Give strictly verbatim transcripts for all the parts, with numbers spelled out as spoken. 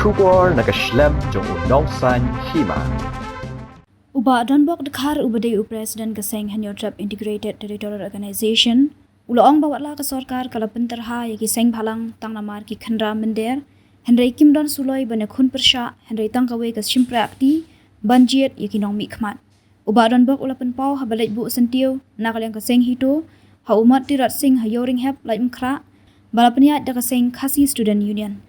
Khubor na ka shlem jong u Nongsaiñ Hima. U Bah Donbok Dkhar uba dei u President ka seng Hynñiewtrep Integrated Territorial Organization u la ong ba watla ka sorkar ka la pynterha ïa ki seng bhalang tang namar ki khynra mynder, hynrei kim don suloi ban ïakhun pyrshah, hynrei tang kawei ka shympriahkti ban jied ïa ki nongmihkhmat. U Bah Donbok u la pynpaw haba leit buh syntiew na ka liang ka seng HITO ha u Mot Tirot Sing ha Ïewrynghep, Laitumkhrah, ba la pynïaid da ka seng Khasi Student Union.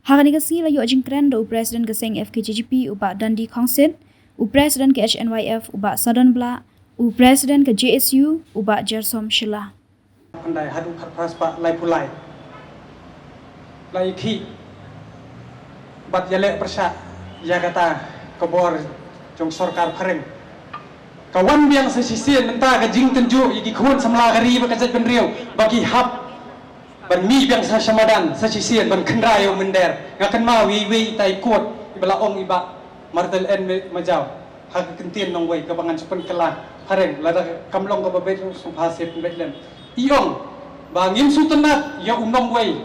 Ha kane ka sngi la ïoh jingkren da u President ka seng FKJGP u Bah Dandi Khongsit, u President ka HNYF u Bah Sadon Blah, u President ka JSU u Bah Jersom Shylla. Khyndai haduh khatphra spah laiphew lai. La ïakhih bad ïaleh pyrshah ïa kata ka bor jong sorkar phareng. Ka wan biang sa shisien mynta ka jingtynjuh ïa ki khun samla ka ri bad ka jaitbynriew ba ki hap ban mih biang sa sha madan sa shisien ban khynra ïa u mynder. Nga kynmaw ïa iwei itai kot iba la ong i Bah Martel N Majaw ha ka kyntien nongwei kaba ngan sa pynkylla phareng, lada kam long kaba beit ruh sngewbha sa pynbeit lem. I ong ba ngim sngewtynnat ïa u nongwei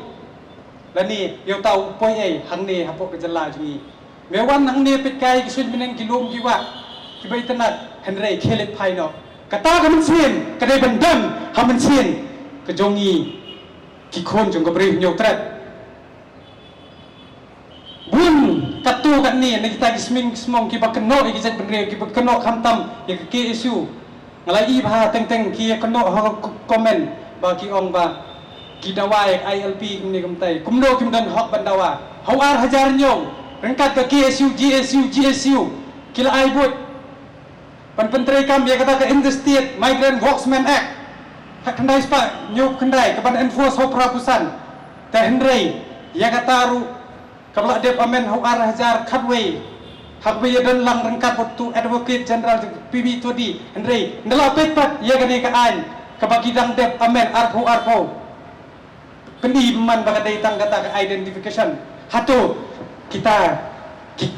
lane ïa uta u poi ei hangne hapoh ka jylla jong ngi. Me wan hangne peit kai ki suiñ bneng, ki lum ki wah kiba itynnat, hynrei khie leit phai noh. Kata ka mynsiem ka dei ban don ha mynsiem ka jong ngi ki khun jong ka Bri Hynñiewtrep. Bun katto katne na kita ki sming ki smong kiba kynnoh ïa ki jaitbynriew, kiba kynnoh khamtam ïa ka KSU. Nga la ïohi ba teng teng ki ïa kynnoh ha ka comment ba ki ong ba ki dawa ïa ka ILP kumne kumtai. Kumno kim don hok ban dawa? Ha u ar hajar hynñiew ryngkat ka KSU, GSU, GSU ki la ai buit ban pyntreikam ïa kata ka Interstate Migrant Workmen Act ha khyndai spah hynñiew khyndai ka ban enforce ha u phra phew san. Te hynrei ïa kata ruh kaba la dep amend ha u ar hajar khatwei ha kaba ïadon lang ryngkat bad utu Advocate General P B Todi, hynrei ynda la peit pat ïa kane ka aiñ kaba ki dang dep amend arphew arphew. Pyni man ba ka dei tang kata ka identification. Hato kita ki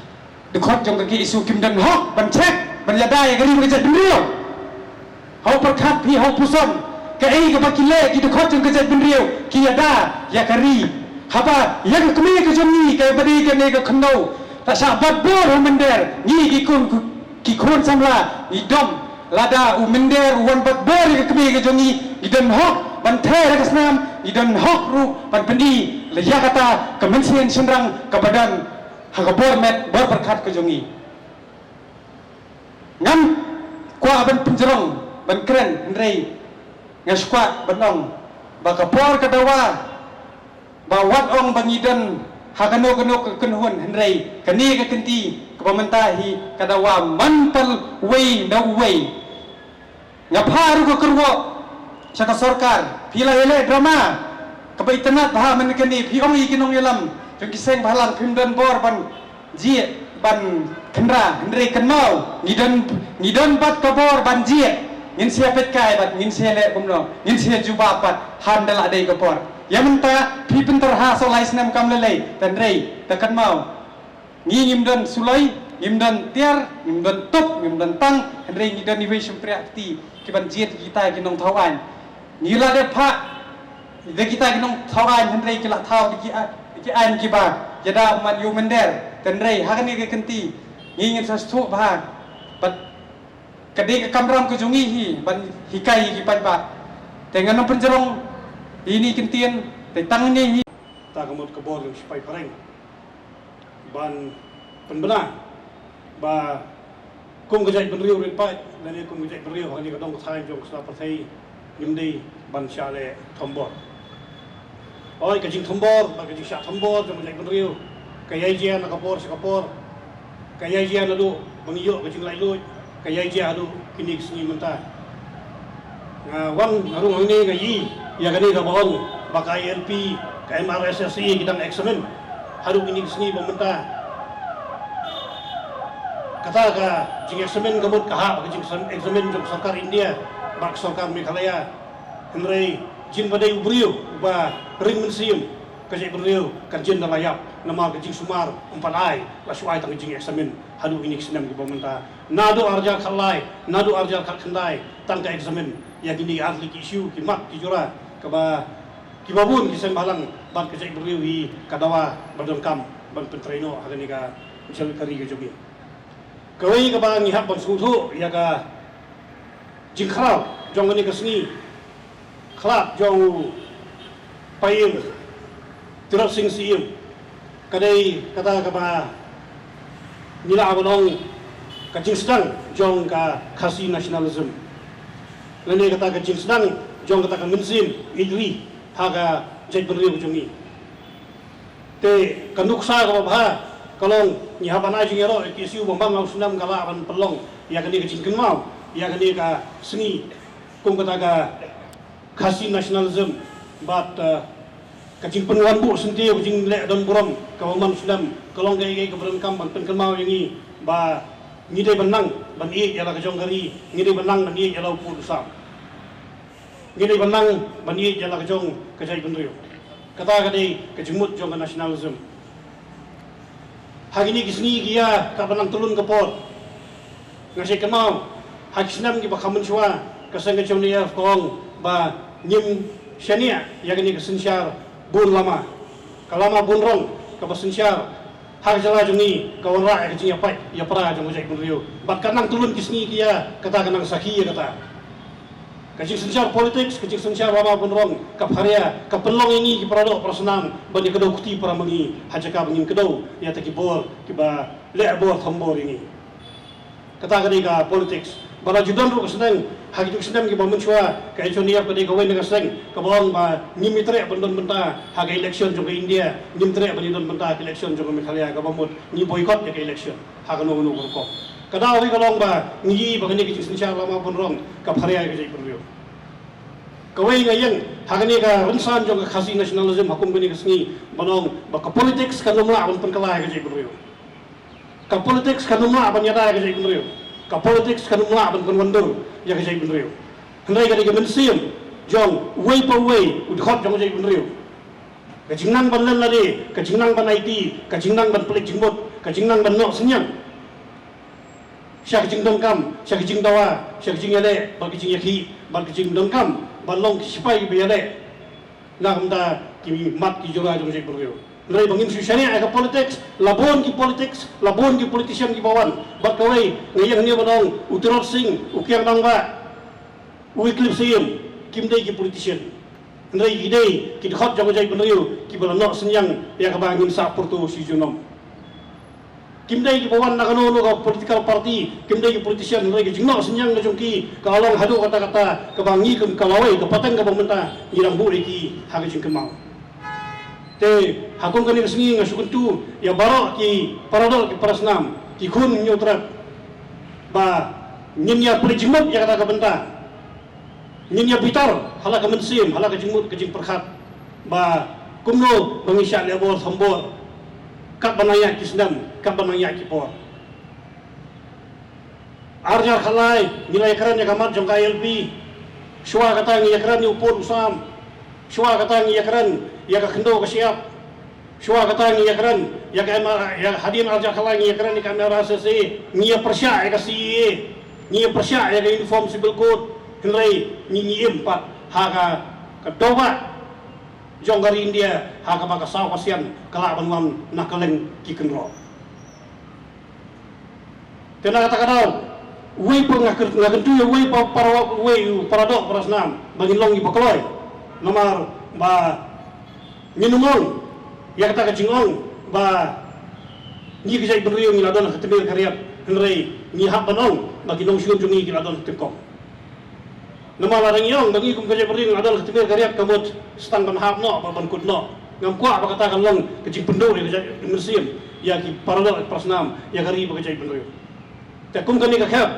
dkhot jong ka KSU kim don hok ban check, ban ïada ïa ka ri bad ka jaitbynriew? Ha u pyrkhat phi ha u puson, kaei kaba ki leh ki dkhot jong ka jaitbynriew, ki ïada ïa ka ri. Haba ïa ka kmie ka jong ngi kaba dei kane ka khyndew la shah bat bor ha u mynder, ngi ki khun, ki khun samla ngi dom. Lada u mynder u wan bat bor ïa ka kmie ka jong ngi, ngi don hok ban ther ïa ka snam, ngi don hok ruh ban pyni ïa kata ka mynsiem shynrang kaba don ha ka bor met bor pyrkhat ka jong ngi. Ngam kwah ban pynjrong ban kren, hynrei nga sngewkwah ban ong ba ka por ka dawa ba wat ong ba ngi don ha kano kano ka kynhun, hynrei kane ka kynti kaba mynta hi ka dawa man pal wei na uwei. Nga phah ruh ka kyrwoh sha ka sorkar, phi la ïaleh drama kaba itynnat bha mynne kane, phi ong ïa ki nongïalam jong ki seng bhalang phim don bor ban jia ban khynra, hynrei kynmaw, ngi don, ngi don bad ka bor ban jia. Ngin sa peit kai bad ngin sa leh kumno, ngin sa jubab bad hynda la dei ka por. Ïa mynta phi pynterha sa lai snem kam lei lei, hynrei te kynmaw, ngi ngim don suloi, ngim don tiar, ngim don tup, ngim don tang, hynrei ngi don iwei shympriahkti ki ban jied kita ki nongthaw aiñ. Ngi la dep phah da kita ki nongthaw aiñ, hynrei ki la thaw da ki a-, da ki aiñ kiba ïada man ïa u mynder. Hynrei ha kane ka kynti ngi ngin sa sngewthuh bha bad ka dei ka kamram ka jong ngi hi ban hikai ïa ki paidbah. Te ngan ym pynjrong ïa ine i kyntien, te tang ine hi. Ta ka mut ka bor jong ki sipai phareng ban pynbna ba kum ka jaitbynriew rit paid lane kum ka jaitbynriew ha kane ka dong ka thaiñ jong ka sla pyrthei ngim dei ban shah leh thombor. Hooid, ka jingthombor bad ka jingshah thombor jong ka jaitbynriew ka ïai jia na ka por sha ka por. Ka ïai jia naduh ba ngi ïoh ka jinglaitluid, ka ïai jia haduh kine ki sngi mynta. Nga wan nga rung hangne nga ïohi ïa kane kaba ong ba ka ILP, ka MRSSA ki dang examine haduh kine ki sngi ba mynta. Kata ka jingexamine ka mut ka hap ka jingexamine jong sorkar India bad ka sorkar Meghalaya. Hynrei jin ba dei u briew uba ring mynsiem, ka jaitbynriew kan jin da la ïap namar ka jingsumar ym pat ai, la shu ai tang ka jingexamine haduh kine ki snem kiba mynta. Naduh arhajar khatlai, naduh arhajar khatkhyndai tang ka examine ïa kine ki artylli ki issue, ki mat ki jura kaba kiba bun ki seng bhalang Bad ka jaitbynriew hi ka dawa ba donkam ban pyntrei noh ha kane ka jylla ka ri ka jong ngi. Kawei kaba ngi hap ban sngewthuh ïa ka jingkhraw jong kane ka sngi khlad jong u Paiem Tirot Sing Syiem ka dei kata kaba ngi lah ban ong ka jingsdang jong ka Khasi nationalism lane kata ka jingsdang jong kata ka mynsiem ïeit ri ha ka jaitbynriew ka jong ngi. Te ka nuksa kaba bha ka long ngi hap ban ai jingïaroh ïa ki issue ba man la u snem ka lah ban pynlong ïa kane ka jingkynmaw ïa kane ka sngi kum kata ka Khasi nationalism bad, eh, ka jingpynwan buh syntiew ka jingleh don burom kaba man u snem ka long kaei kaei kaba donkam ban pynkynmaw ïa ngi ba ngi dei ban nang ban ïeit ïa la ka jong ka ri, ngi dei ban nang ban ïeit ïa la u pud u sam. Ngi dei ban nang ban ïeit ïa la ka jong ka jaitbynriew. Kata ka dei ka jingmut jong ka nationalism. Ha kine ki sngi ki ïa ka ban nang tylun ka por. Nga shait kynmaw ha ki snem kiba kham mynshuwa ka seng ka H N D F ka ong ba ngim shaniah ïa kane ka synshar bun lama. Ka lama bun rong kaba synshar ha ka jylla jong ngi ka wanrah ïa ka jingïapait ïapra jong ka jaitbynriew. Bad ka nang tylun ki sngi ki ïa kata ka nang sakhi ïa kata. Ka jingsynshar politics, ka jingsynshar lama bun rong, ka pharia, ka pynlong ïa ngi ki paradoh parasnam ban ïa kdew kti para ma ngi ha jaka ba ngin kdew ïa ta ki bor kiba leh bor thombor ïa ngi. Kata ka dei ka politics. Ba la ju don ruh ka snem, ha ki ju snem kiba mynshuwa ka H N D F ka dei kawei na ka seng kaba ong ba ngim ïatreh ban don bynta ha ka election jong ka India, ngim treh ban ïa don bynta ha ka election jong ka Meghalaya, kaba mut ngi boycott ïa ka election ha kano kano ka rukom. Ka daw hi ka long ba ngi ïohi ba kane ka jingsynshar lama bun rong ka pharia ïa ka jaitbynriew. Kawei nga ïeng ha kane ka rynsan jong ka Khasi nationalism ha kum kane ka sngi ban ong ba ka politics kan ym lah ban pynkylla ïa ka jaitbynriew. Ka politics kan ym lah ban ïada ïa ka jaitbynriew. Ka politics kan ym lah ban pynwandur ïa ka jaitbynriew. Hynrei ka dei ka mynsiem jong uwei pa uwei u dkhot jong ka jaitbynriew. Ka jingnang ban len lade, ka jingnang ban aiti, ka jingnang ban pynleit jingmut, ka jingnang ban noh synñiang sha ka jingdonkam, sha ka jingdawa, sha ka jingïaleh bad ka jingïakhih bad ka jingdonkam ban long ki shipai ba ïaleh na ka bynta ki mat ki jura jong ka jaitbynriew. Hynrei ba ngin shu shaniah ïa ka politics, la bun ki politics, la bun ki politician kiba wan. Bad kawei nga ïeng hangne ban ong u Tirot Sing, u Kiang Nangbah, u Wycliffe Syiem, kim dei ki politician. Hynrei ki dei ki dkhot jong ka jaitbynriew kiba la noh synñiang ïa kaba ngin sah pyrto shi junom. Kim dei kiba wan na kano kano ka political party, kim dei ki politician, hynrei ka jingnoh synñiang ka jong ki ka long haduh katta katta kaba ngi kum ka lawei ka pateng kaba mynta ngi dang buh ïa ki ha ka jingkynmaw. Te ha kum kane ka sngi nga shu kyntu ïa baroh ki paradoh ki parasnam, ki khun Hynñiewtrep, ba ngin ïa pynleit jingmut ïa kata ka bynta. Ngin ïa bitar ha la ka mynsiem, ha la ka jingmut ka jingpyrkhat ba kumno ba ngi shah leh bor thombor katba nang ïaid ki snem, katba nang ïaid ki por. Ar hajar khatlai ngi la ïakren ïa ka mat jong ka I L P. Shuwa kata ngi ïakren ïa u pud u sam. Shuwa kata ngi ïakren ïa ka khyndew ka shyiap. Shuwa kata ngi ïakren ïa ka M R, ïa hadien ar hajar khatlai ngi ïakren ïa ka M R S S A, ngi ïa pyrshah ïa ka C A A, ngi ïa pyrshah ïa ka Uniform Civil Code. Hynrei ngi, ngi im pat ha ka, ka daw bah jong ka ri India ha kaba ka saw ka sian ka lah ban wan na kylleng ki kynroh. Te na kata ka daw, uwei pa nga kyr-, nga kyntu ïa uwei pa para, uwei u paradoh parasnam ba ngin long kiba kloi. Namar ba ngin ym ong ïa kata ka jingong ba ngi ka jaitbynriew ngi la don ha ka tmier ka riat, hynrei ngi hap ban ong ba ki nongshun jong ngi ki la don ha ka tyngkong. Namar lada ngi ong ba ngi kum ka jaitbynriew ngi la don ha ka tmier ka riat, ka mut sa tang ban hap noh bad ban kut noh. Ngam kwah ba kata kan long ka jingpynduh ïa ka jait-, mynsiem ïa ki paradoh parasnam ïa ka ri bad ka jaitbynriew. Te kum kane ka khep,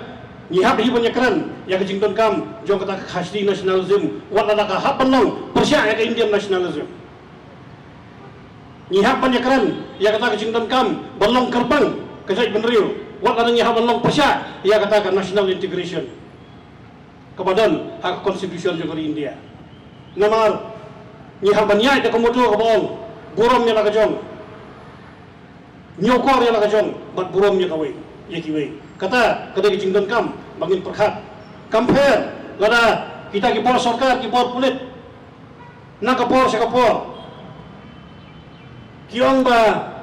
ngi hap hi ban ïakren ïa ka jingdonkam jong kata ka Khasi nationalism, wat lada ka hap ban long pyrshah ïa ka Indian nationalism. Ngi hap ban ïakren ïa kata ka jingdonkam ban long kyrpang ka jaitbynriew, wat lada ngi hap ban long pyrshah ïa kata ka national integration kaba don ha ka constitution jong ka ri India. Namar ngi hap ban ïaid da ka motto kaba ong burom ïa la ka jong, ñiewkor ïa la ka jong bad burom ïa kawei, ïa kiwei. Kata ka dei ka jingdonkam ba ngin pyrkhat. Kam pher lada kita ki bor sorkar, ki bor pulit, na ka por sha ka por Ki ong ba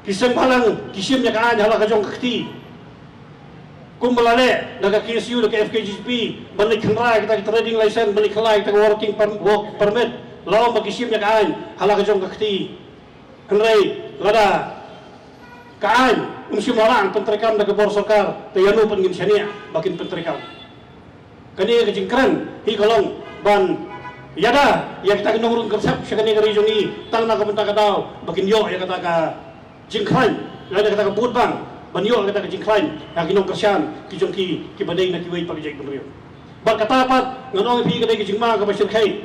ki seng bhalang ki shim ïa ka aiñ ha la ka jong ka kti. Kumba la leh da ka K S U da ka F K J G P ban leit khynra ïa kita ki trading license, ban leit khynra ïa kita ki working per-, work permit, la ong ba ki shim ïa ka aiñ ha la ka jong ka kti. Hynrei lada ka aiñ um shym la lah pyntreikam da ka bor sorkar, te ïano pat ngin shaniah ba kin pyntreikam? Kane ka jingkren hi ka long ban ïada ïa kita ki nongrung kyrsep sha kane ka ri jong ngi, tang na ka bynta ka daw ba kin ïoh ïa kata ka jingkhlaiñ, ïa kata ka vote bank, ban ïoh ïa kata ka jingkhlaiñ ïa ki nongkyrshan ki jong ki, kiba dei na kiwei pat ki jaitbynriew. Bad kata pat ngan ong ïa phi ka dei ka jingma kaba shyrkhei.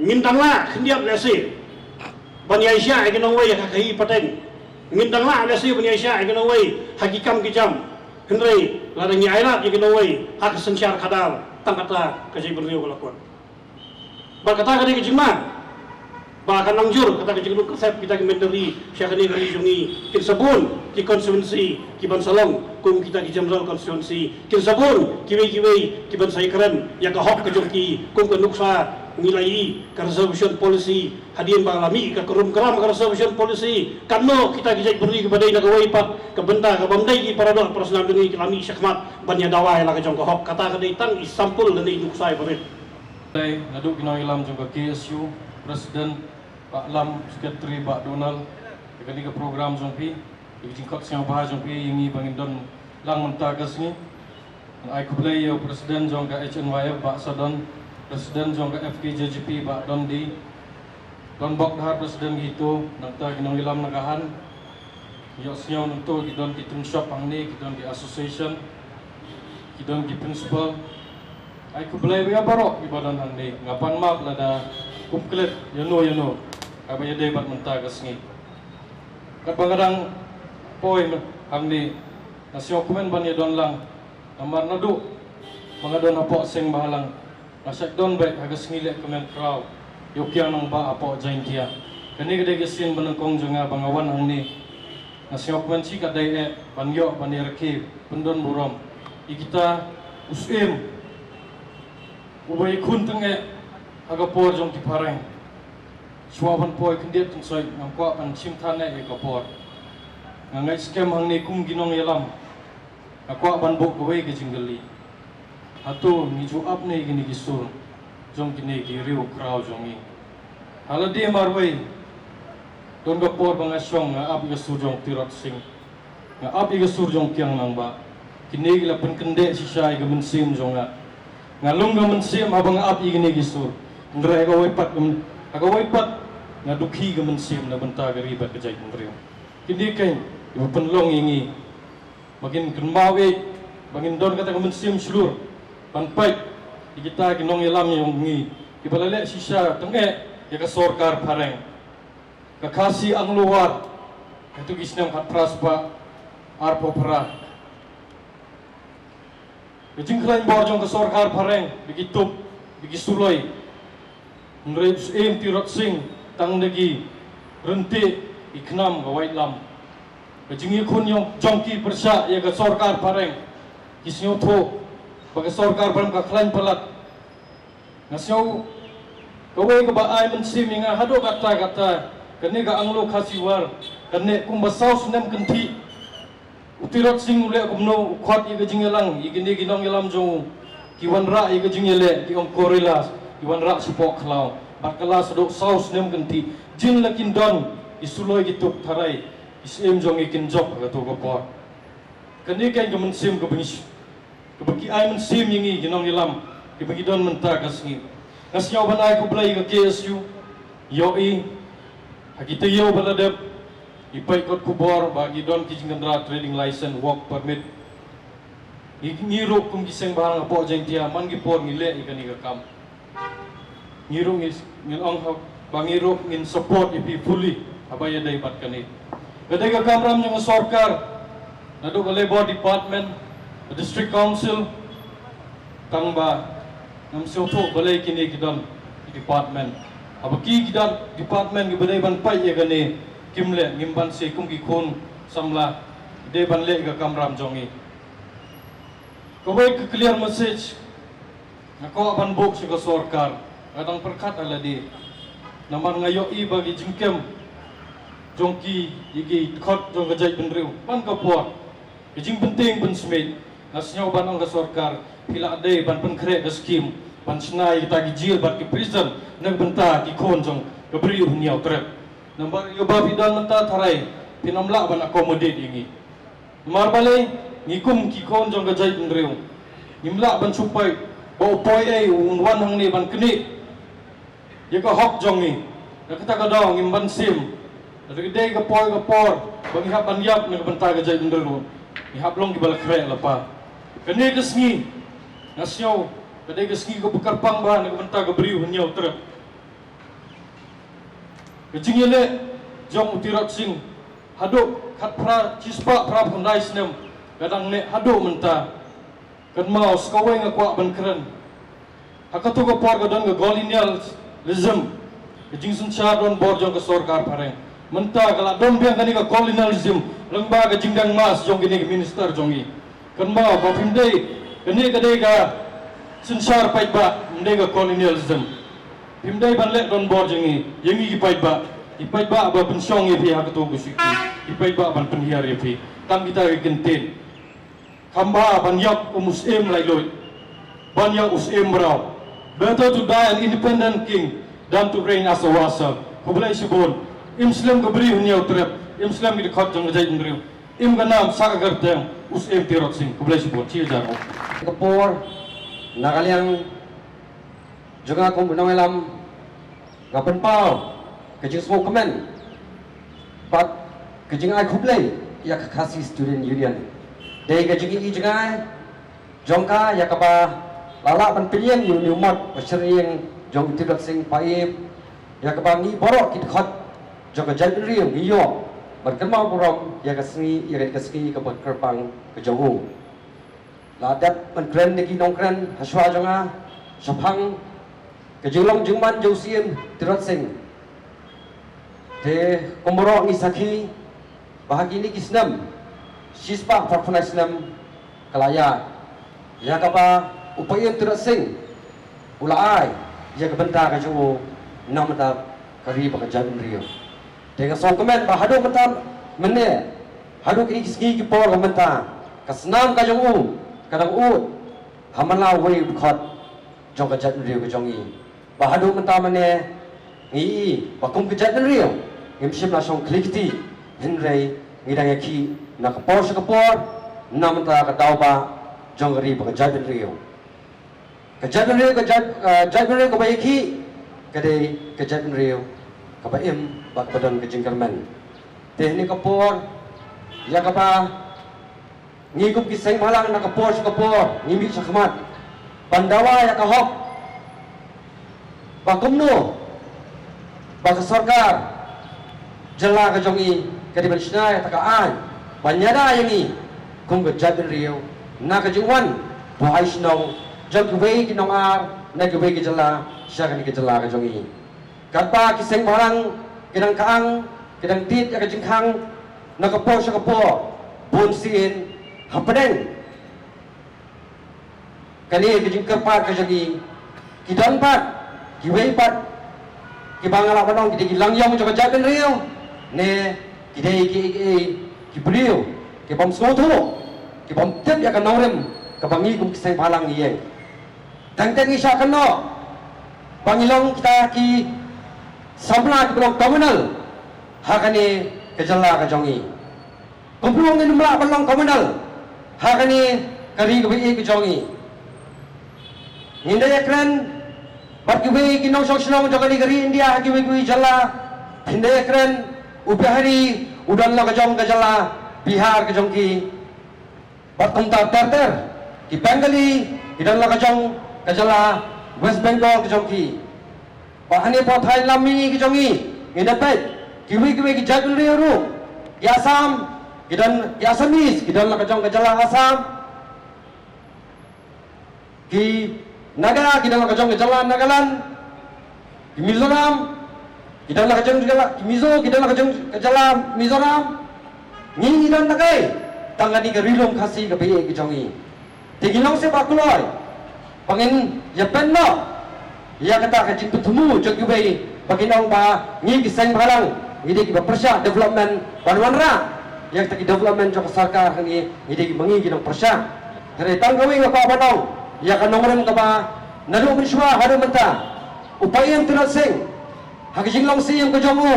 Ngin dang lah khyndiat lehse ban ïaishah ïa ki nongwei ha ka khahi pateng. Ngin dang lah lehse ban ïaishah ïa ki nongwei ha ki kam ki jam. Hynrei lada ngi ailad ïa ki nongwei ha ka synshar khadar, tang kata ka jaitbynriew ka la kut. Bad kata ka dei ka jingma ba kan nang jur kata ka jingrung kyrsep kita ki mynder ri sha kane ka ri jong ngi, kin sa bun ki constituency kiban sa long kum kita ki general constituency, kin sa bun kiwei kiwei kiban sa ïakren ïa ka hok ka jong ki, kum ka nuksa ngi la ïohi ka reservation policy. Hadien ba la mih ka kurum kram ka reservation policy, katno kita ki jaitbynriew kiba dei na kawei pat ka bynta kaba ym dei ki para doh para snam jong ngi ki la mih shakhmat ban ïa dawa ïa la ka jong ka hok. Kata ka dei tang i sampul lane i nuksa iba rit. Dei naduh ki nongïalam jong ka K S U, President Bah Lam, Secretary Bah Donald, ïa kane ka program jong phi, ïa ka jingkhot sngewbha jong phi ïa ngi ba ngin don lang mynta ka sngi. Ngan ai khublei ïa u President jong ka H N Y F Bah Sadon, President jong ka F K J G P Bah Don D, Don Bok Dhar, President kito, nangta ki nongïalam na ka han. Ïohsngew nangto ki don ki tun shop hangne, ki don ki association, ki don ki principal. Ai khublei ïa baroh kiba don hangne. Nga pan map lada kum klet ïano ïano kaba ïadei bad mynta ka sngi. Katba nga dang poi hangne, nga sngewkmen ban ïadon lang. Namar naduh ba nga don hapoh seng bhalang, nga shait don beit ha ka sngi leh kmen kraw ïa u Kiang Nangbah hapoh Jaintia. Kane ka dei ka sien ba nyngkong jong nga ba nga wan hangne. Nga sngewkmen shi katdei eh ban ïoh ban ïarakhe pyndon burom ïa kita u syiem uba ïakhun tyngeh ha ka por jong ki phareng. Shuwa ban poi khyndiat tyngshoi ngam kwah ban shim than eh ïa ka por. Nga ngeit skhem hangne kum ki nongïalam. Nga kwah ban buh kawei ka jingkylli. Hato ngi ju ap ne ïa kine ki sur jong kine ki riew kraw jong ngi? Ha lade marwei don ka por ba nga shong nga ap ïa ka sur jong Tirot Sing, nga ap ïa ka sur jong Kiang Nangbah. Kine ki la pynkyndeh shisha ïa ka mynsiem jong nga. Nga lung ka mynsiem haba nga ap ïa kine ki sur. Hynrei ha kawei pat, ha kawei pat nga dukhi ka mynsiem na bynta ka ri bad ka jaitbynriew. Kine keiñ kiba pynlong ïa ngi ba ngin kynmaw eh, ba ngin don kata ka mynsiem shlur ban peit ïa kita ki nongïalam jong ngi kiba la leh shisha tyngeh ïa ka sorkar phareng. Ka Khasi Anglo War, katu ki snem khatphra spah arphew phra. Ka jingkhlaiñ bor jong ka sorkar phareng, ba ki tup, ba ki suloi. Hynrei u Syiem Tirot Sing tang da ki ryntih, ki khnam ka waitlam. Ka jingïakhun jong, jong ki pyrshah ïa ka sorkar phareng, ki sngewthuh ba ka sorkar phareng ka khlaiñ palat. Nga sngew kawei kaba ai mynsiem ïa nga haduh katta katta, kane ka Anglo Khasi War, kane kumba saw snem kynthih. U Tirot Sing u leh kumno, u khot ïa ka jingïalang ïa kine ki nongïalam jong u, ki wanrah ïa ka jingïaleh, ki ong guerrillas, ki wanrah shapoh khlaw. Bad ka la sdang saw snem kynthih, jin la kin don ki suloi, ki tup tharai, ki syiem jong ngi kin jop ha kato ka por. Kane keiñ ka mynsiem kaba ngi, kaba ki ai mynsiem ïa ngi ki nongïalam kiba ngi don mynta ka sngi. Nga sngew ban ai khublei ïa ka K S U, ïohi ha ki taïew ba la dep, ngi peit kot khubor ba ngi don ki jingkynra trading license, work permit. Ngi, ngi ruh kum ki seng bhalang hapoh Jaintia, man ki por ngi leh ïa kane ka kam. Ngi ruh ngi, ngin ong ha, ba ngi ruh ngin support ïa phi fully haba ïadei bad kane. Ka dei ka kamram jong ka sorkar, naduh ka Labour Department, ka District Council, tang ba ngam sngewthuh balei kine ki don ki department. Haba ki, ki don department kiba dei ban peit ïa kane kim leh, ngim banse kum ki khun samla dei ban leh ïa ka kamram jong ngi. Kawei ka clear message nga kwah ban buh sha ka sorkar, nga dang pyrkhat ha lade. Namar nga ïohi ba ki jingkem jong ki, ïa ki dkhot jong ka jaitbynriew man ka por, ka jingpynteng pynsmit, nga sngew ban ong ka sorkar, phi la dei ban pynkhreh ka skim ban shna ïa kita ki jail bad ki prison na ka bynta ki khun jong ka Bri U Hynñiewtrep. Namar ïa ba phi don mynta tharai phin ym lah ban accommodate ïa ngi. Namar balei? Ngi kum ki khun jong ka jaitbynriew ngim lah ban shu poi ba u poi ei un wan hangne ban knieh ïa ka hok jong ngi. Na kata ka daw ngim ban shim. Lada ka dei ka por ka por ba ngi hap ban ïap na ka bynta ka jaitbynriew, ngi hap long kiba la khreh la pa. Kane ka sngi nga sngew ka dei ka sngi kaba kyrpang bha na ka bynta ka Bri U Hynñiewtrep. Ka jingïaleh jong u Tirot Sing haduh khatphra shispah phraphew khyndai snem ka dang neh haduh mynta. Kynmaw sa kawei nga kwah ban kren. Ha kato ka por ka don ka colonialism, ka jingsynshar donbor jong ka sorkar phareng. Mynta ka la don biang kane ka colonialism lyngba ka jingdeng mask jong kine ki minister jong ngi. Kynmaw ba phim dei, kane ka dei ka synshar paidbah, ym dei ka colonialism. Phim dei ban leh donbor jong ngi ïa ngi ki paidbah, ki paidbah ba pynshong ïa phi ha kato ka shuki, ki paidbah ban pynhiar ïa phi. Tang kita ki kyntien. Kham bha ban ïap kum u syiem laitluid, ban ïap u syiem mraw. Better to die an independent king than to reign as a vassal. Khublei shibun. Im slem ka Bri U Hynñiewtrep, im slem ki dkhot jong ka jaitbynriew. Im ka nam sa ka kyrteng u syiem Tirot Sing. Khublei shibun. Shi hajar. Ka por, na ka liang jong nga kum u nongïalam, nga pynpaw ka jingsngewkmen bad ka jingai khublei ïa ka Khasi Student Union. Dei ka jingïohi jngai jong ka ïa kaba la lah ban pynïeng ïa une u mot ba shyrïeng jong u Tirot Sing Paip, ïa kaba ngi baroh ki dkhot jong ka jaitbynriew ngi ïoh ban kynmaw burom ïa ka sngi, ïa ka sngi kaba kyrpang ka jong u. La dep ban kren da ki nongkren hashwa jong nga shaphang ka jinglong jingman jong u syiem Tirot Sing. Te kum baroh ngi sakhi ba ha kine ki snem, shispah phraphew khyndai snem ka la ïaid, ïa kaba u Paiem Tirot Sing u la ai ïa ka bynta ka jong u na bynta ka ri bad ka jaitbynriew. Te nga sngewkmen ba haduh mynta mynne, haduh kine ki sngi ki por ka mynta, ka snam ka jong u ka dang ud ha man la uwei u dkhot jong ka jaitbynriew ka jong ngi. Ba haduh mynta mynne ngi i ba kum ka jaitbynriew ngim shym la shong khlieh kti, hynrei ngi dang ïakhih na ka por sha ka por na bynta ka daw ba jong ka ri bad ka jaitbynriew. Ka jaitbynriew, ka jait, ka jaitbynriew kaba ïakhih ka dei ka jaitbynriew kaba im bad kaba don ka jingkyrmen. Te ha kane ka por, ïa kaba ngi kum ki seng bhalang na ka por sha ka por ngi mih shakhmat ban dawa ïa ka hok, ba kumno ba ka sorkar jylla ka jong ngi ka dei ban shna ïa kata ka aiñ ban ïada ïa ngi kum ka jaitbynriew na ka jingwan buhai shnong jong kiwei ki nongar na kiwei ki jylla sha kane ka jylla ka jong ngi. Katba ki seng bhalang ki dang khang, ki dang tied ïa ka jingkhang na ka por sha ka por, bun sien hapdeng kane ka jingkyrpad ka jong ngi, ki don pat kiwei pat kiba nga lah ban ong ki dei ki langïong jong ka jaitbynriew, ne ki dei ki, ki, ki briew ki bym sngewthuh, ki bym tip ïa ka nongrim kaba ngi kum ki seng bhalang ngi ïeng. Tang tang ngi shah kynnoh ba ngi long kita ki samla kiba long communal ha kane ka jylla ka jong ngi. Kumno ngin ym lah ban long communal ha kane ka ri kaba ïeit ka jong ngi? Ngin da ïakren bad kiwei ki nongshong shnong jong kane ka ri India ha kiwei kiwei jylla. Ngin da ïakren, u Bihari u don la ka jong ka jylla Bihar ka jong ki. Bad kumta ter ter, ki Bengali ki don la ka jong ka jylla West Bengal ka jong ki. Bad hangne hapoh thaiñ lam mihngi ka jong ngi, ngin da peit kiwei kiwei ki jaitbynriew ruh, ki Assam ki don, ki Assamese ki don la ka jong ka jylla Assam. Ki Naga ki don la ka jong ka jylla Nagaland. Ki Mizoram ki don la ka jong ka jylla, ki Mizo ki don la ka jong ka jylla Mizoram. Ngi ngi don la kai tang kane ka Ri Lum Khasi kaba ïeit ka jong ngi. Te ngi long seh ba kloi ba ngin ïa pynnoh ïa kata ka jingpynthmu jong kiwei Ba kin ong ba ngi ki seng bhalang ngi dei kiba pyrshah development ban wanrah ïa kita ki development jong ka sorkar, hangne ngi dei kiba ngi ki nongpyrshah. Hynrei tang kawei nga kwah ban ong ïa ka nongrim kaba naduh mynshuwa haduh mynta, u Paiem Tirot Sing, ha ka jinglong Syiem ka jong u,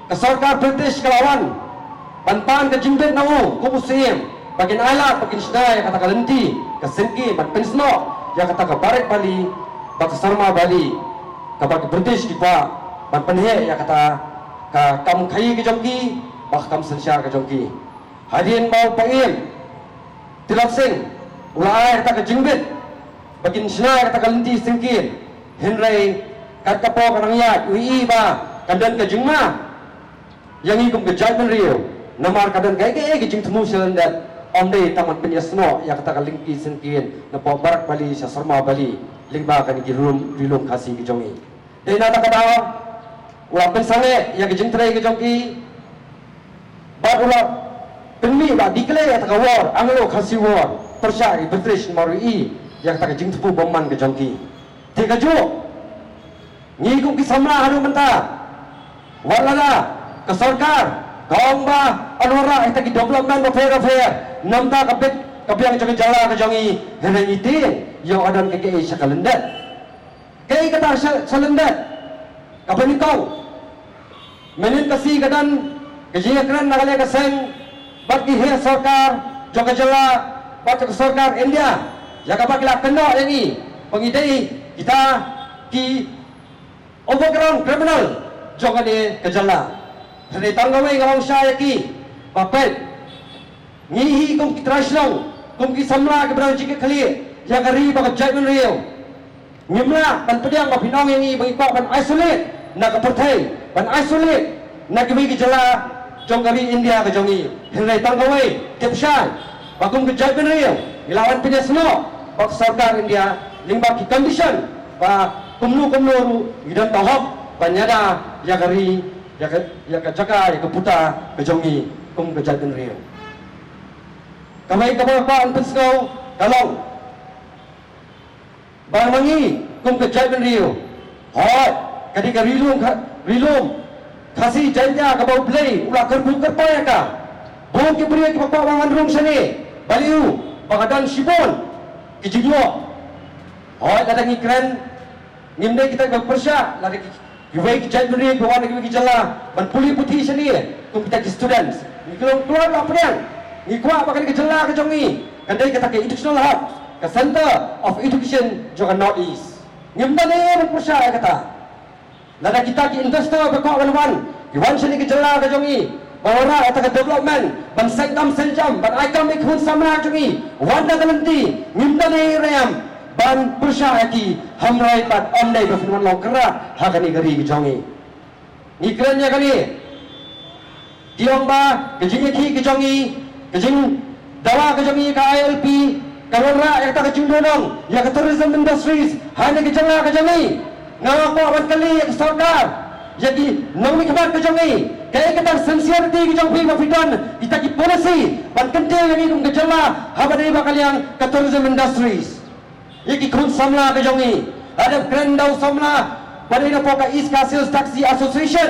ka sorkar British ka la wan ban pan ka jingbit na u kum u Syiem ba kin ailad, ba kin shna ïa kata ka lynti ka syngkien ban pynsnoh ïa kata ka Barak Valley bad ka Sarma Valley kaba ki British ki kwah ban pynheh ïa kata ka kam khaïi ka jong ki bad ka kam synshar ka jong ki. Hadien ba u Paiem Tirot Sing u la ai kata ka jingbit ba kin shna ïa kata ka lynti syngkien, hynrei kat ka por ka nang ïaid u ïohi ba kan don ka jingma ïa ngi kum ka jaitbynriew, namar ka don kaei kaei ka jingthmu shalyndet, ym dei tang ban pynïasnoh ïa kata ka lynti syngkien napoh Barak Valley sha Sarma Valley lyngba kane ka ri lum, ri lum Khasi ka jong ngi. Dei na kata ka daw u la pynsangeh ïa ka jingtrei ka jong ki bad u la pynmih ba declare ïa kata ka war, Anglo Khasi War, pyrshah ïa ki British namar u ïohi ïa kata ka jingthmu bymman ka jong ki. Te kajuh ngi kum ki samla haduh mynta, wat lada ka sorkar ka ong ba yn wanrah ïa kita ki development bapher bapher na bynta ka bit ka biang jong ka jylla ka jong ngi, hynrei ngi tieng ïoh ka don kaei kaei sha ka lyndet. Kaei kata sha, sha lyndet kaba nyngkong? Mynhynnin ka sngi ka don ka jingïakren na ka liang ka seng bad ki heh sorkar jong ka jylla bad ka sorkar India ïa kaba ki la kynnoh ïa ngi ba ngi dei kita ki overground criminal jong kane ka jylla. Hynrei tang kawei nga ong shai ïa ki ba peit, ngi hi kum ki trai shnong, kum ki samla kiba dang jingkitkhlieh ïa ka ri bad ka jaitbynriew, ngim lah ban pdiang ba phin ong ïa ngi ba ngi kwah ban isolate na ka pyrthei, ban isolate na kiwei ki jylla jong ka ri India ka jong ngi. Hynrei tang kawei, tip shai ba kum ka jaitbynriew ngi la wan pynïasnoh bad ka sorkar India lyngba ki condition ba kumno kumno ruh ngi don ka hok ban ïada ïa ka ri, ïa ka, ïa ka jaka, ïa ka puta ka jong ngi kum ka jaitbynriew. Kawei kaba nga kwah ban pynsngew ka long ba ma ngi kum ka jaitbynriew, hooid, ka dei ka ri lum Kha-, ri lum Khasi Jaiñtia kaba U Blei u la kyrkhu kyrpang ïa ka. Bun ki briew kiba kwah ban wan rung shane, balei? Ba ka don shibun ki jingïoh. Hooid, lada ngi kren, ngim dei kita kiba pyrshah, lada ki, kiwei ki jaitbynriew kiba wan na kiwei ki jylla ban pule puthi shane kum kita ki students, ngi kloi kloi la pdiang. Ngi kwah ba kane ka jylla ka jong ngi kan dei kata ka educational hub, ka center of education jong ka North East. Ngim don ei ei ban pyrshah ïa kata. Lada kita ki investor ba kwah ban wan, ki wan shane ka jylla ka jong ngi ban wanrah ïa kata ka development, ban seng kam seng jam, ban ai kam ïa ki khun samla jong ngi, wan da ka lynti, ngim don ei ei ruh ban pyrshah ïa ki, hynrei pat ym dei ba phin wan long kyrpang ha kane ka ri ka jong ngi. Ngi kren ïa kane, ki ong ba ka jingïakhih ka jong ngi, ka jingdawa ka jong ngi ka I L P, ka wanrah ïa kata ka jingdonong ïa ka tourism industries ha kane ka jylla ka jong ngi. Nga kwah ban kylli ïa ka sorkar, ïa ki nongmihkhmat ka jong ngi, kaei kata ka sincerity ka jong phi ba phi don kita ki policy ban kyntiew ïa ngi kum ka jylla haba ïadei bad ka liang ka tourism industries? Ïa ki khun samla ka jong ngi, la dep kren da u samla ba dei na pdeng ka East Khasi Hills Taxi Association.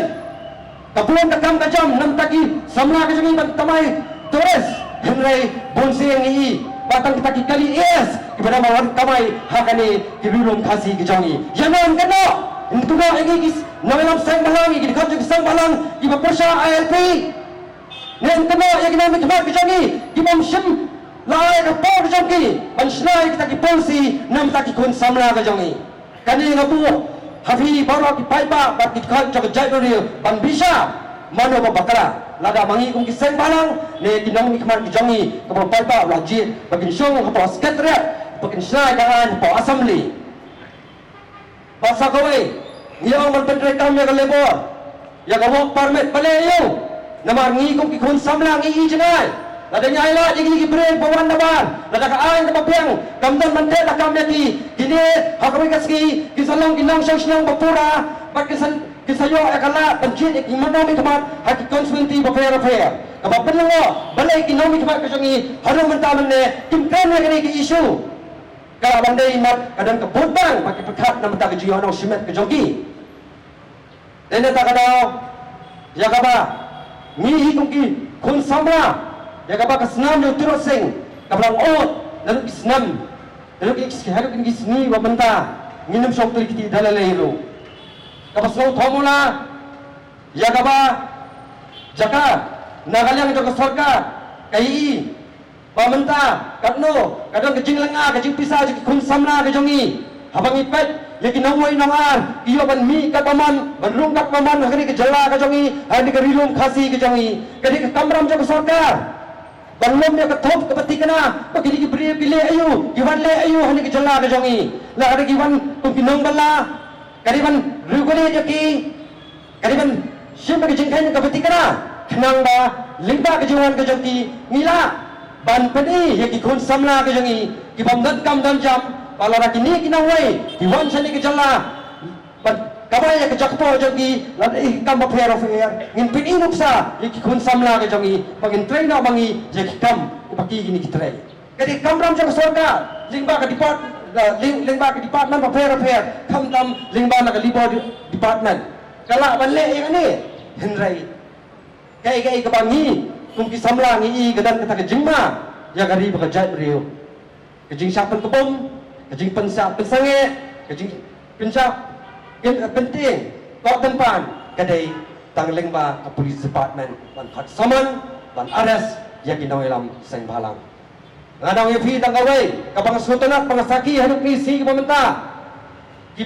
Ka bun ka kam ka jam na bynta ki samla ka jong ngi ban kamai tourist, hynrei bun sien ngi i ba tang kita ki kali A S kiba dang wan kamai ha kane ka ri lum Khasi ka jong ngi. Ïa ngi kynnoh, ngi kynnoh ïa ngi ki nongïalam seng bhalang, ïa ki dkhot jong ki seng bhalang kiba pyrshah I L P. Ngi kynnoh ïa ki nongmihkhmat ka jong ngi kiba ym shym la ai ka por ka jong ki ban shna ïa kita ki policy na bynta ki khun samla ka jong ngi. Kane nga buh ha phi baroh ki paidbah bad ki dkhot jong ka jaitbynriew ban bishar mano ba bakla. Lada ma ngi kum ki seng bhalang ne ki nongmihkhmat ka jong ngi, kaba paidbah la jied ba kin shong hapoh secretariat, ba kin shna ïa ka aiñ hapoh assembly. Bad sa kawei, ngi ong ban pyntreikam ïa ka labour, ïa ka work permit, balei ïa u? Namar ngi kum ki khun samla ngi i jngai. Lada ngi ailad ïa kine ki briew ba wan na bar, lada ka aiñ kaba biang kam don ban teh lakam ïa ki, kine ha kawei ka sngi kin sa long ki nongshong shnong ba pura, bad kin sa, kin sa ïoh ïa ka lad ban jied ïa ki nongmihkhmat ha ki constituency bapher bapher. Kaba pynlyngngoh, balei ki nongmihkhmat ka jong ngi haduh mynta mynne kim kren ïa kine ki issue? Ka la ban dei mat ka don ka bud bang ba ki pyrkhat na bynta ka jingïoh nong shimet ka jong ki. Dei na kata ka daw, ïa kaba ngi hi kum ki khun samla, ïa kaba ka snam jong u Tirot Sing kaba la ot naduh ki snem, naduh ki, haduh ki sngi ba mynta ngin ym shong kli kti da lei lei ruh. Kaba sngewthuh mo la, ïa kaba jaka na ka liang jong ka sorkar ka ïohi ba mynta katno ka don ka jinglynga ka jingpisa jong ki khun samla ka jong ngi. Haba ngi peit ïa ki nongwei nongar ki ïoh ban mih katba mon, ban rung katba mon ha kane ka jylla ka jong ngi, ha kane ka Ri Lum Khasi ka jong ngi. Ka dei ka kamram jong ka sorkar ban lum ïa ka thup kaba thikna ba kine ki briew ki leh aïu, ki wan leh aïu ha kane ka jylla ka jong ngi. La ka dei ki wan kum ki nongbylla, ka dei ban regulate ïa ki, ka dei ban shim ka jingkheiñ kaba thikna, khnang ba lyngba ka jingwan ka jong ki ngi lah ban pyni ïa ki khun samla ka jong ngi ki bym don kam don jam ba lada kine ki nongwei ki wan sha kane ka jylla, ban kawei ïa ka jaka jong ki, lada ïa ki kam bapher bapher ngin pyni nuksa ïa ki khun samla ka jong ngi ba ngin trei noh ma ngi ïa ki kam ba ki kine ki trei. Ka dei ka kamram jong ka sorkar lyngba ka depart-, eh, lyng-, lyngba ka department bapher bapher, khamtam lyngba na ka Labour de-, Department. Ka lah ban leh ïa kane, hynrei kaei kaei kaba ngi kum ki samla ngi i ka don kata ka jingma ïa ka ri bad ka jaitbynriew. Ka jingshah pynkbum, ka jingpynshah pynsangeh, ka jingpynshah pyn-, pyntieng, ka tympan, ka dei tang lyngba ka Police Department ban khot summon, ban arrest ïa ki nongïalam seng bhalang. Nga dang ïa phi tang kawei kaba nga sngewtynnat ba nga sakhi haduh kine ki sngi kiba mynta. Ki,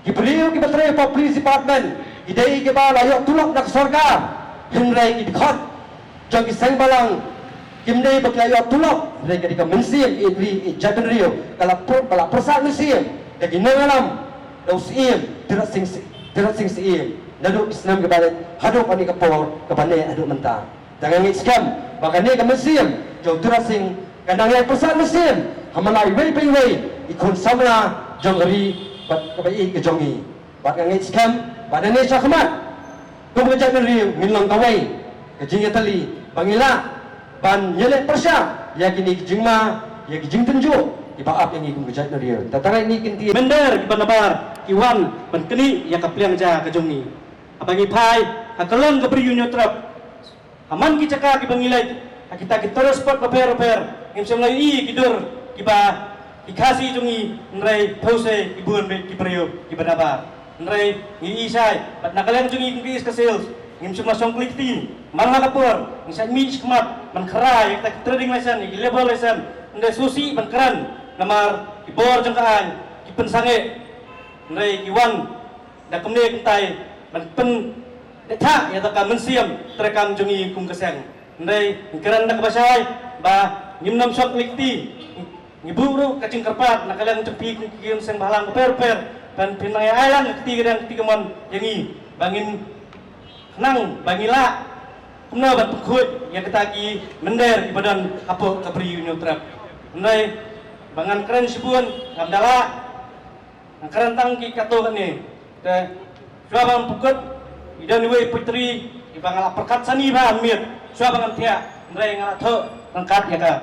ki briew kiba trei ha Police Department ki dei kiba la ïoh tulop na ka sorkar, hynrei ki dkhot jong ki seng bhalang kim dei ba ki la ïoh tulop, hynrei ka dei ka mynsiem ïeit ri ïeit jaitbynriew ka la py-, ka la pyrsad mynsiem da ki nongïalam, da u Syiem Tirot Sing Sy-, Tirot Sing Syiem naduh ki snem kiba leit haduh kane ka por kaba ne haduh mynta. Te nga ngeit skhem ba kane ka mynsiem jong u Tirot Sing kan nang ïai pyrsad mynsiem ha man la iwei pa iwei i khun samla jong ka ri bad kaba ïeit ka jong ngi. Bad nga ngeit skhem ba nangne shakhmat kum ka jaitbynriew ngin long kawei ka jingïatylli ba ngi lah ban ïaleh pyrshah ïa kine ki jingma, ïa ki jingtynjuh kiba ap ïa ngi kum ka jaitbynriew. Te tang ïa kine ki kyntien mynder kiba nabar ki wan ban knieh ïa ka pliang ja ka jong ngi. Haba ngi phai ha kylleng ka Bri u Hynñiewtrep, ha man ki jaka kiba ngi leit, ha kita ki tourist spot bapher bapher, ngim shym la ïohi ki dur kiba ki Khasi jong ngi, hynrei phew se ki bun beit ki briew kiba nabar. Hynrei ngi ïohi shai bad na ka liang jong ngi kum ki East Khasi Hills ngim shym la shong kli kti. Man la ka por ngi shait mih shakhmat ban khara ïa kita ki trading license, ïa ki labour license, hynrei sngewsih ban kren namar ki bor jong ka aiñ ki pynsangeh. Hynrei ki wan da kumne kumtai ban pynbeit ïa ka mynsiem treikam jong ngi kum ka seng. Hynrei ngi kren da kaba shai ba ngim nym shong kli kti. Ngi buh ruh ka jingkyrpad na ka liang jong phi kum ki seng bhalang bapher bapher ban pynlong ïa ai lang ka kti ka diang ka kti kamon ïa ngi ba ngin khnang ba ngi lah kumno ban pynkhuid ïa kita ki mynder kiba don hapoh ka Bri u Hynñiewtrep. Hynrei ba ngan kren shibun ngam da lah. Nga kren tang ki katto katne. Te shuwa ba ngan pynkut, i don iwei i poetry iba nga la pyrkhat sani bha ha miet shuwa ba ngan thiah, hynrei nga la thoh ryngkat ïa ka.